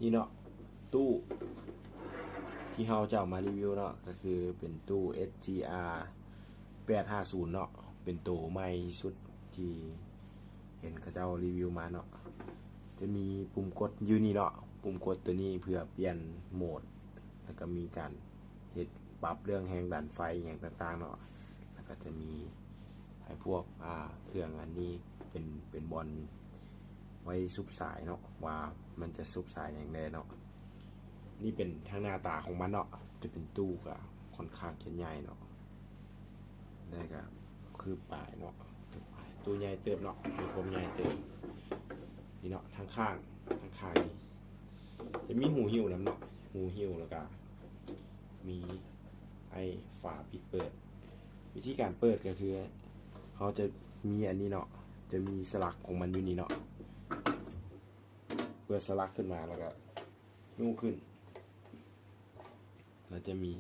ນີ້ເນາະ ຕູ້ທີ່ເຮົາຈະເອົາມາຣີວິວເນາະ ກໍຄືເປັນຕູ້ ເອັສຈີອາ ແປດຫ້າສູນເນາະ ເປັນໂຕໃໝ່ທີ່ສຸດທີ່ເຫັນເຂົາເຈົ້າຣີວິວມາເນາະ. ຈະມີປຸ່ມກົດຢູ່ນີ້ເນາະ ປຸ່ມກົດໂຕນີ້ເພື່ອປ່ຽນໂໝດ ແລ້ວກໍມີການເຮັດ ປັບເລື່ອງແຮງດັນໄຟອີ່ຫຍັງຕ່າງໆເນາະ ແລ້ວກໍຈະມີ ໃຫ້ພວກ ອ່າ ເຄື່ອງອັນນີ້ເປັນ ເປັນບ່ອນໄວ້ສູບສາຍເນາະ ວ່າມັນຈະສູບສາຍຫຍັງແດ່ເນາະ. ນີ້ເປັນທາງໜ້າຕາຂອງມັນເນາະ ຈະເປັນຕູ້ກໍຄ່ອນຂ້າງຈະໃຫຍ່ເນາະ ແລ້ວກໍຄືປາຍເນາະ ຕູ້ໃຫຍ່ເຕີບເນາະ ມີຄວາມໃຫຍ່ເຕີບ. ນີ້ເນາະ ທາງຂ້າງ ທາງຂ້າງນີ້ຈະມີຮູຫິ້ວນຳເນາະ ຮູຫິ້ວ ແລ້ວກໍ ມີໄອ້ຝາປິດເປີດ. ວິທີການເປີດກໍຄື ເຮົາຈະມີອັນນີ້ເນາະ ຈະມີສະຫຼັກຂອງມັນຢູ່ນີ້ເນາະ ເປີດສະຫຼັກຂຶ້ນມາແລ້ວກໍຍູ້ຂຶ້ນ ແລ້ວຈະມີ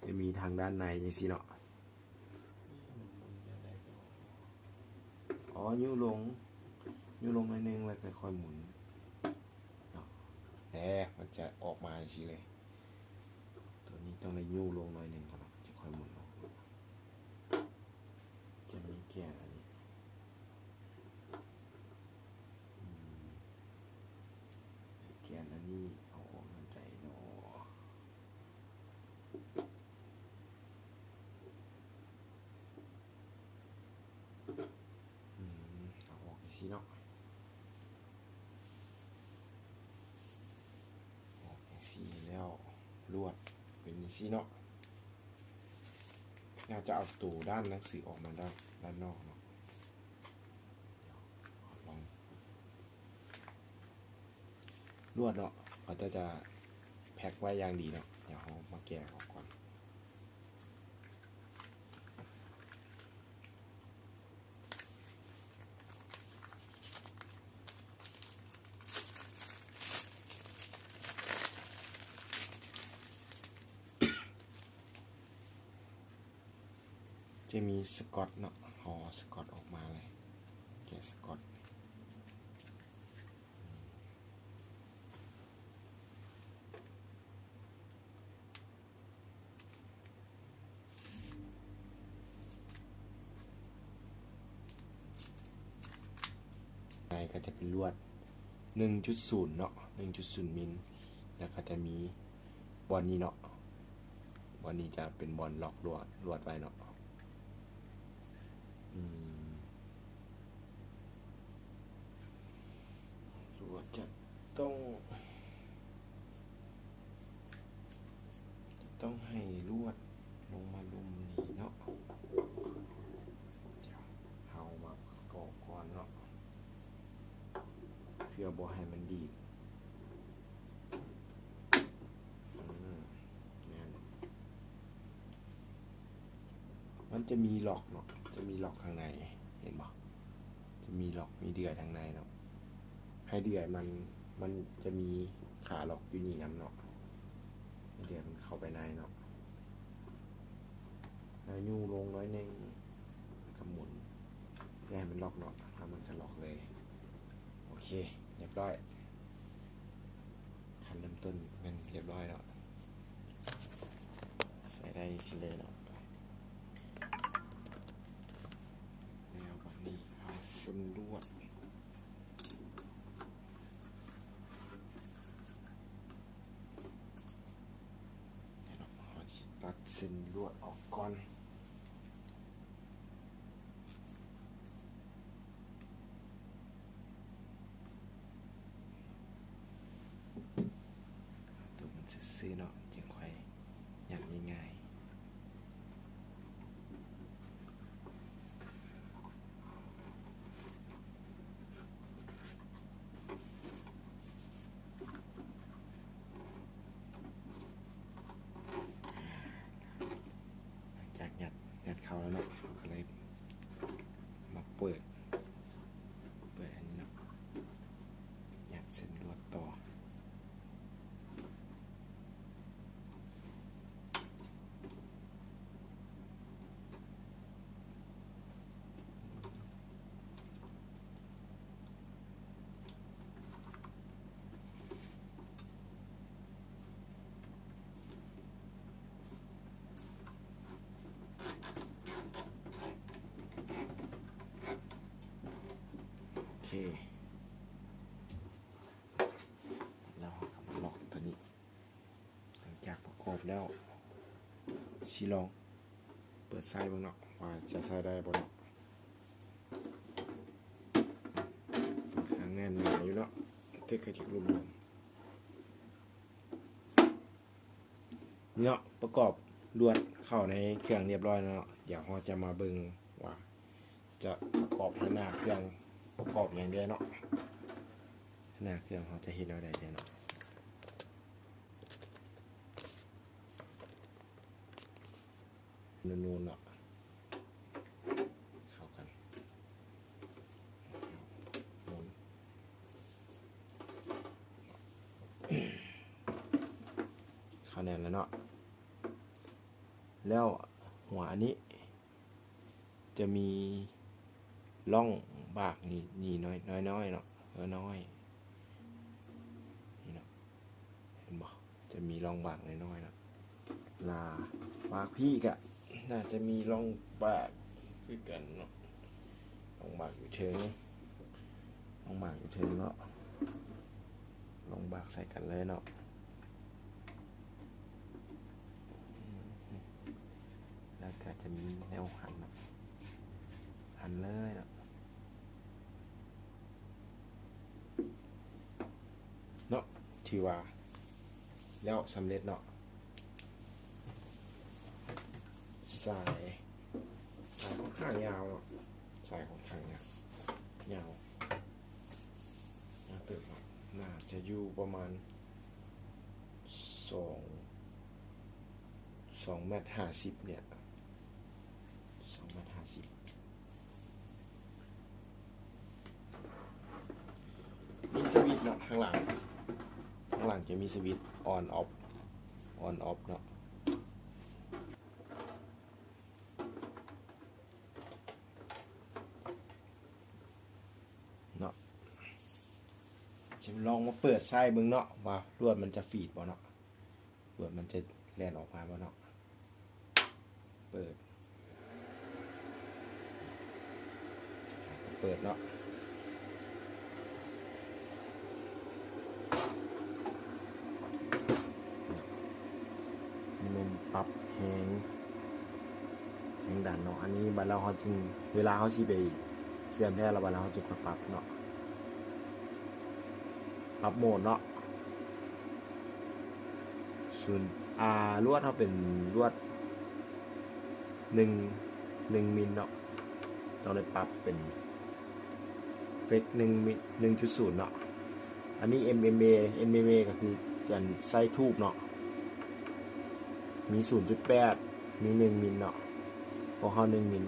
ຈະມີທາງດ້ານໃນຈັ່ງຊີ້ເນາະ. ອໍ ຍູ້ລົງ ຍູ້ລົງໜ້ອຍໜຶ່ງ ແລ້ວຄ່ອຍໆໝູນເນາະ ແນ່ ມັນຈະອອກມາຈັ່ງຊີ້ເລີຍ. ຕົວນີ້ຕ້ອງໄດ້ຍູ້ລົງໜ້ອຍໜຶ່ງກ່ອນເນາະ ຈຶ່ງຄ່ອຍໝູນອອກ. ຈະມີແກນອັນນີ້ ອືມ ແກນອັນນີ້ເອົາອອກແນວໃດເນາະ? ອືມ ເອົາອອກຈັ່ງຊີ້ເນາະ ອອກຈັ່ງຊີ້ແລ້ວ ລວດເປັນຈັ່ງຊີ້ເນາະ. ໜ້າຈະເອົາໂຕດ້ານໜັງສືອອກມາດ້ານ ດ້ານນອກເນາະ. ດຽວລອງ ລວດເນາະ ເຂົາເຈົ້າຈະແພັກໄວ້ຢ່າງດີເນາະ. ດຽວເຮົາມາແກະອອກກ່ອນ. ຈະມີສະກອດເນາະ ເຮົາເອົາສະກອດອອກມາເລີຍ ແກະສະກອດ. ໃນກໍຈະເປັນລວດໜຶ່ງຈຸດສູນເນາະ ໜຶ່ງຈຸດສູນມິນ ແລ້ວກໍຈະມີບ່ອນນີ້ເນາະ ບ່ອນນີ້ຈະເປັນບ່ອນລັອກລວດ ລວດໄວ້ເນາະ. ອືມ ລວດຈະຕ້ອງ ຈະຕ້ອງໃຫ້ລວດລົງມາລຸ່ມນີ້ເນາະ. ດຽວເຮົາມາປະກອບກ່ອນເນາະ ເພື່ອບໍ່ໃຫ້ມັນດີດ. ອືມ ແມ່ນ ມັນຈະມີລັອກເນາະ ຈະມີລັອກທາງໃນ ເຫັນບໍ່? ຈະມີລັອກ ມີເດືອຍທາງໃນເນາະ. ໃຫ້ເດືອຍມັນ ມັນຈະມີຂາລັອກຢູ່ນີ້ນຳເນາະ ໃຫ້ເດືອຍມັນເຂົ້າໄປໃນເນາະ. ແລ້ວຍູ້ລົງໜ້ອຍໜຶ່ງ ແລ້ວກໍໝູນ ຢ່າໃຫ້ມັນລັອກເນາະ ແລ້ວມັນກໍລັອກເລີຍ. ໂອເຄ ຮຽບຮ້ອຍ. ຂັ້ນເລີ່ມຕົ້ນແມ່ນຮຽບຮ້ອຍແລ້ວ ໃສ່ໄດ້ຊິເລີຍເນາະ. ແລ້ວບັດນີ້ເອົາເສັ້ນລວດ ເຮົາຊິຕັດເສັ້ນລວດອອກກ່ອນ. ເອົາໂຕມັນຊື່ໆເນາະ ຈຶ່ງຄ່ອຍຍັດງ່າຍໆ. ຫຼັງຈາກ ແລ້ວເຮົາກໍມາລັອກຕົວນີ້. ຫຼັງຈາກປະກອບແລ້ວ ຊິລອງເປີດໃຊ້ເບິ່ງເນາະ ວ່າຈະໃຊ້ໄດ້ບໍ່ເນາະ. ຂ້ອນຂ້າງແໜ້ນໜາຢູ່ເນາະ ແຕ່ກໍຈະຫຼຸດລົງ. ນີ້ເນາະ ປະກອບລວດເຂົ້າໃນເຄື່ອງຮຽບຮ້ອຍແລ້ວເນາະ. ດຽວເຮົາຈະມາເບິ່ງວ່າຈະປະກອບໃຫ້ໜ້າເຄື່ອງປະກອບຫຍັງແດ່ເນາະ. ໜ້າເຄື່ອງເຮົາຈະເຮັດແນວໃດແດ່ເນາະ. ນູນໆ ເນາະ ເຂົ້າກັນ ໝູນ ເຂົ້າແໜ້ນແລ້ວເນາະ. ແລ້ວຫົວອັນນີ້ຈະມີ ຮ່ອງບາກນີ້ ນີ້ນ້ອຍໆ ນ້ອຍໆ ເນາະ ນ້ອຍໆ ນີ້ເນາະ ເຫັນບໍ່? ຈະມີຮ່ອງບາກນ້ອຍໆ ເນາະ. ລະບາກພີ້ກະໜ້າຈະມີຮ່ອງບາກຄືກັນເນາະ ຮ່ອງບາກຢູ່ເທິງ ຮ່ອງບາກຢູ່ເທິງເນາະ ຮ່ອງບາກໃສ່ກັນເລີຍເນາະ. ແລ້ວກະຈະມີແນວຫັນເນາະ ຫັນເລີຍເນາະ ເນາະ ຖືວ່າແລ້ວສຳເລັດເນາະ. ສາຍ ສາຍຂ້ອນຂ້າງຍາວເນາະ ສາຍຂ້ອນຂ້າງຍາວ ຍາວ ຍາວເຕີບເນາະ ໜ້າຈະຢູ່ປະມານ ສອງ ສອງແມັດຫ້າສິບເນຍ ສອງແມັດຫ້າສິບ. ມີສະວິດເນາະ ທາງຫຼັງ ທາງຫຼັງຈະມີສະວິດ ອອນ ອອບ ອອນ ອອບ ເນາະ ເນາະ. ຈະລອງມາເປີດໃຊ້ເບິ່ງເນາະ ວ່າລວດມັນຈະຟີດບໍ່ເນາະ ລວດມັນຈະແລ່ນອອກມາບໍ່ເນາະ. ເປີດ ເປີດເນາະ ມັນປັບແຮງ ແຮງດັນເນາະ. ອັນນີ້ບັດແລ້ວເຮົາຈຶ່ງ ເວລາເຮົາຊິໄປເຊື່ອມແທ້ລະ ບັດແລ້ວເຮົາຈຶ່ງຄ່ອຍປັບເນາະ ປັບໂໝດເນາະ. ສູນ ອາ ລວດເຮົາເປັນລວດໜຶ່ງ ໜຶ່ງມິນເນາະ ຕ້ອງໄດ້ປັບເປັນເຟກໜຶ່ງມິນ ໜຶ່ງຈຸດສູນເນາະ. ອັນນີ້ ເອັມເອັມເອ ເອັມເອັມເອ ກໍຄືການໃຊ້ທູບເນາະ ມີສູນຈຸດແປດ ມີໜຶ່ງມິນເນາະ ຂອງເຮົາໜຶ່ງມິນ.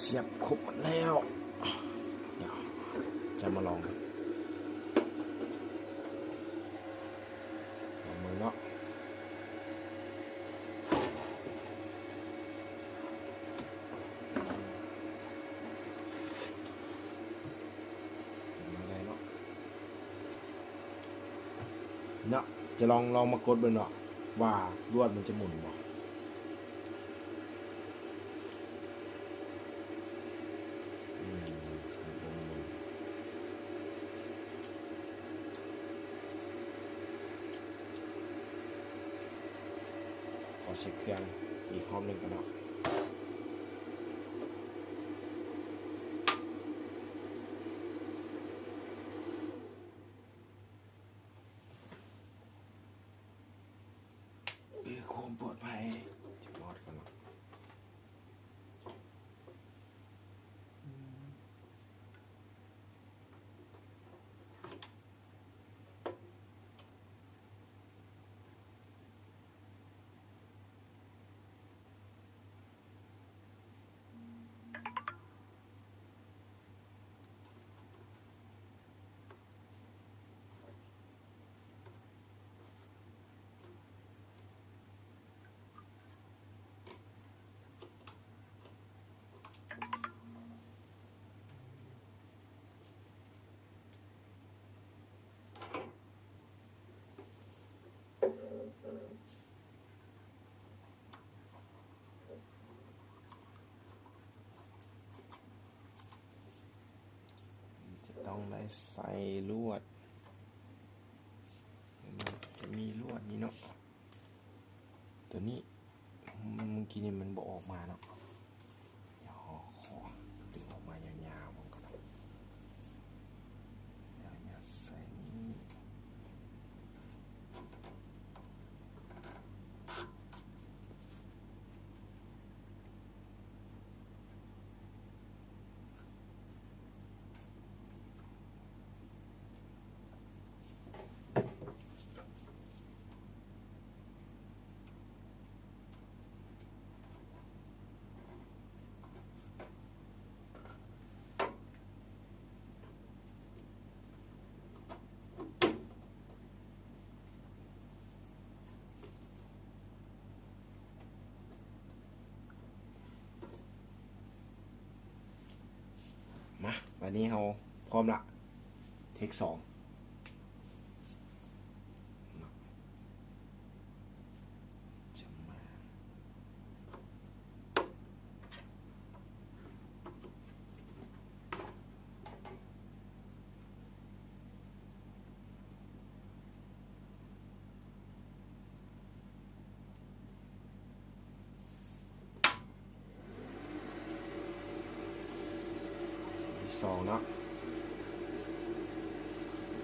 ສຽບຄົບໝົດແລ້ວ ດຽວຈະມາລອງກັນ ລອງເບິ່ງເນາະ. ເນາະ ຈະລອງ ລອງມາກົດເບິ່ງເນາະ ວ່າລວດມັນຈະໝູນບໍ່. ອືມ ຂໍເຊັກເຄື່ອງອີກຮອບໜຶ່ງກ່ອນເນາະ. ເພື່ອຄວາມປອດໄພ ຈະມອດກ່ອນເນາະ. ຕ້ອງໄດ້ໃສ່ລວດ ມັນຈະມີລວດນີ້ເນາະ ຕົວນີ້ ເມື່ອກີ້ນີ້ມັນບໍ່ອອກມາເນາະ ດຽວຂໍດຶງອອກມາຍາວໆເບິ່ງກ່ອນເນາະ ແລ້ວຍັດໃສ່ນີ້. ມາ ບາດນີ້ເຮົາພ້ອມລະ ເທກສອງ ຈະມາ ສອງເນາະ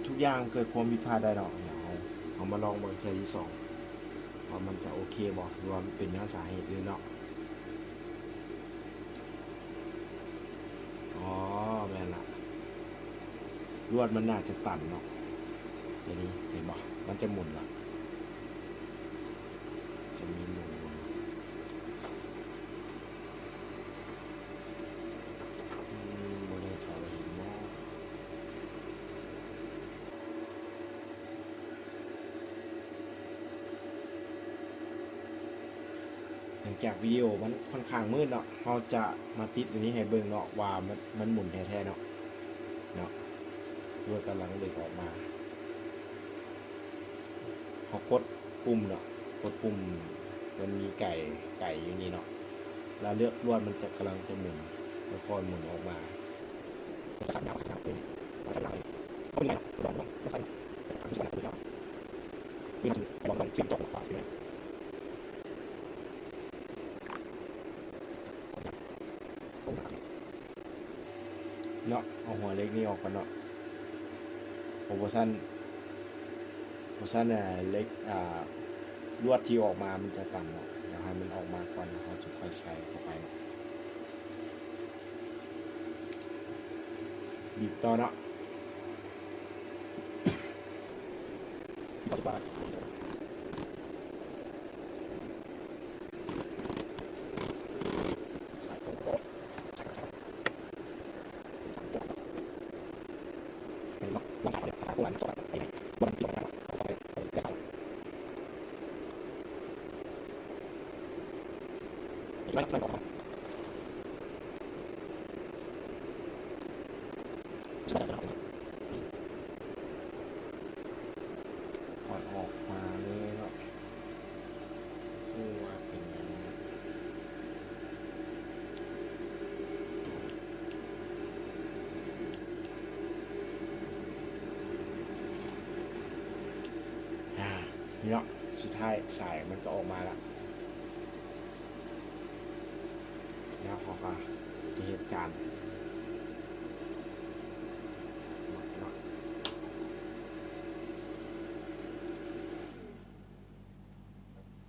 ທຸກຢ່າງເກີດຄວາມຜິດພາດໄດ້ເນາະ ດຽວເຮົາ ເຮົາມາລອງເບິ່ງເທື່ອທີສອງ ວ່າມັນຈະໂອເຄບໍ່ ຫຼືວ່າມັນເປັນຍ້ອນສາເຫດອື່ນເນາະ. ອໍ ແມ່ນລະ ລວດມັນໜ້າຈະຕັນເນາະ ດຽວນີ້ເຫັນບໍ່ ມັນຈະໝູນລະ ຈະມີໝູນ ອືມ ບໍ່ແນ່ໃຈວ່າເຫັນບໍ່. ເນື່ອງຈາກວິດີໂອມັນຂ້ອນຂ້າງມືດເນາະ ເຮົາຈະມາຕິດອັນນີ້ໃຫ້ເບິ່ງເນາະ ວ່າມັນ ມັນໝູນແທ້ໆເນາະ ເນາະ ລວດກຳລັງເຫຼັກອອກມາ ເຮົາກົດປຸ່ມເນາະ ກົດປຸ່ມ ມັນມີໄກ ໄກຢູ່ນີ້ເນາະ ແລ້ວເລືອກລວດມັນຈະ ກຳລັງຈະໝູນ ຄ່ອຍໆໝູນອອກມາ. ເນາະ ເອົາຫົວເຫຼັກນີ້ອອກກ່ອນເນາະ ເພາະບໍ່ຊັ້ນ ບໍ່ຊັ້ນ ເຫຼັກ ອາ ລວດທີ່ອອກມາມັນຈະຕັນເນາະ ດຽວໃຫ້ມັນອອກມາກ່ອນ ເຮົາຈຶ່ງຄ່ອຍໃສ່ເຂົ້າໄປເນາະ. ບີບຕໍ່ເນາະ. ຖອດອອກມາເລີຍເນາະ ຮູ້ວ່າເປັນຫຍັງ. ອາ ນີ້ເນາະ ສຸດທ້າຍສາຍມັນກໍອອກມາລະ. ແລ້ວເຮົາກໍຈະເຮັດການ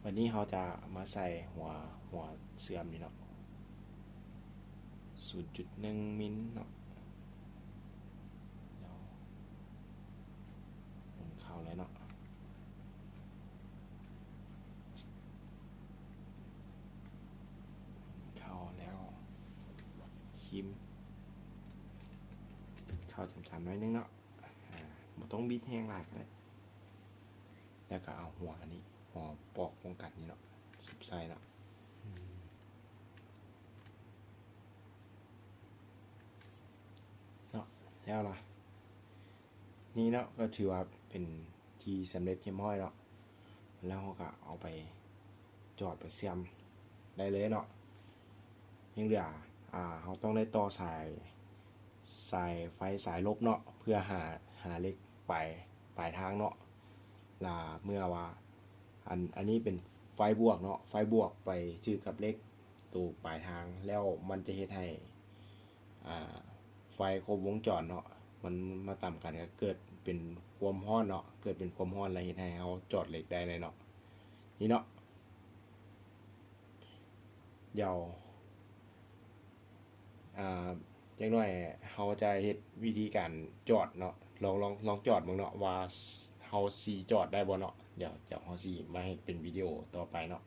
ບາດນີ້ເຮົາຈະມາໃສ່ຫົວ ຫົວເຊື່ອມນີ້ເນາະ ສູນຈຸດໜຶ່ງມິນເນາະ ແລ້ວໝູນເຂົ້າເລີຍເນາະ. ເຂົ້າແລ້ວ ຄີມເຂົ້າຕ່ຳໆໜ້ອຍໜຶ່ງເນາະ ອາ ບໍ່ຕ້ອງບິດແຮງຫຼາຍກໍໄດ້ ແລ້ວກໍເອົາຫົວອັນນີ້ ຫົວປອກປ້ອງກັນນີ້ເນາະ ສຸບໃສ່ເນາະ ເນາະ ແລ້ວລະ ນີ້ເນາະ ກໍຖືວ່າເປັນທີ່ສຳເລັດຮຽບຮ້ອຍເນາະ ແລ້ວເຮົາກໍເອົາໄປຈອດໄປເຊື່ອມໄດ້ເລີຍເນາະ. ຍັງເຫຼືອ ອາ ເຮົາຕ້ອງໄດ້ຕໍ່ສາຍ ສາຍໄຟສາຍລົບເນາະ ເພື່ອຫາ ຫາເຫຼັກປາຍ ປາຍທາງເນາະ. ລະເມື່ອວ່າ ອັນ ອັນນີ້ເປັນໄຟບວກເນາະ ໄຟບວກໄປຖືກກັບເຫຼັກໂຕປາຍທາງ ແລ້ວມັນຈະເຮັດໃຫ້ ອ່າ ໄຟຄົບວົງຈອນເນາະ ມັນມາຕຳກັນ ກໍເກີດເປັນຄວາມຮ້ອນເນາະ ເກີດເປັນຄວາມຮ້ອນ ແລ້ວເຮັດໃຫ້ເຮົາຈອດເຫຼັກໄດ້ເລີຍເນາະ. ນີ້ເນາະ ດຽວ ອ່າ ຈັກໜ້ອຍເຮົາຈະເຮັດວິທີການຈອດເນາະ ລອງ ລອງ ລອງຈອດເບິ່ງເນາະ ວ່າເຮົາຊິຈອດໄດ້ບໍ່ເນາະ. ດຽວ ດຽວເຮົາຊິມາເຮັດເປັນວິດີໂອຕໍ່ໄປເນາະ.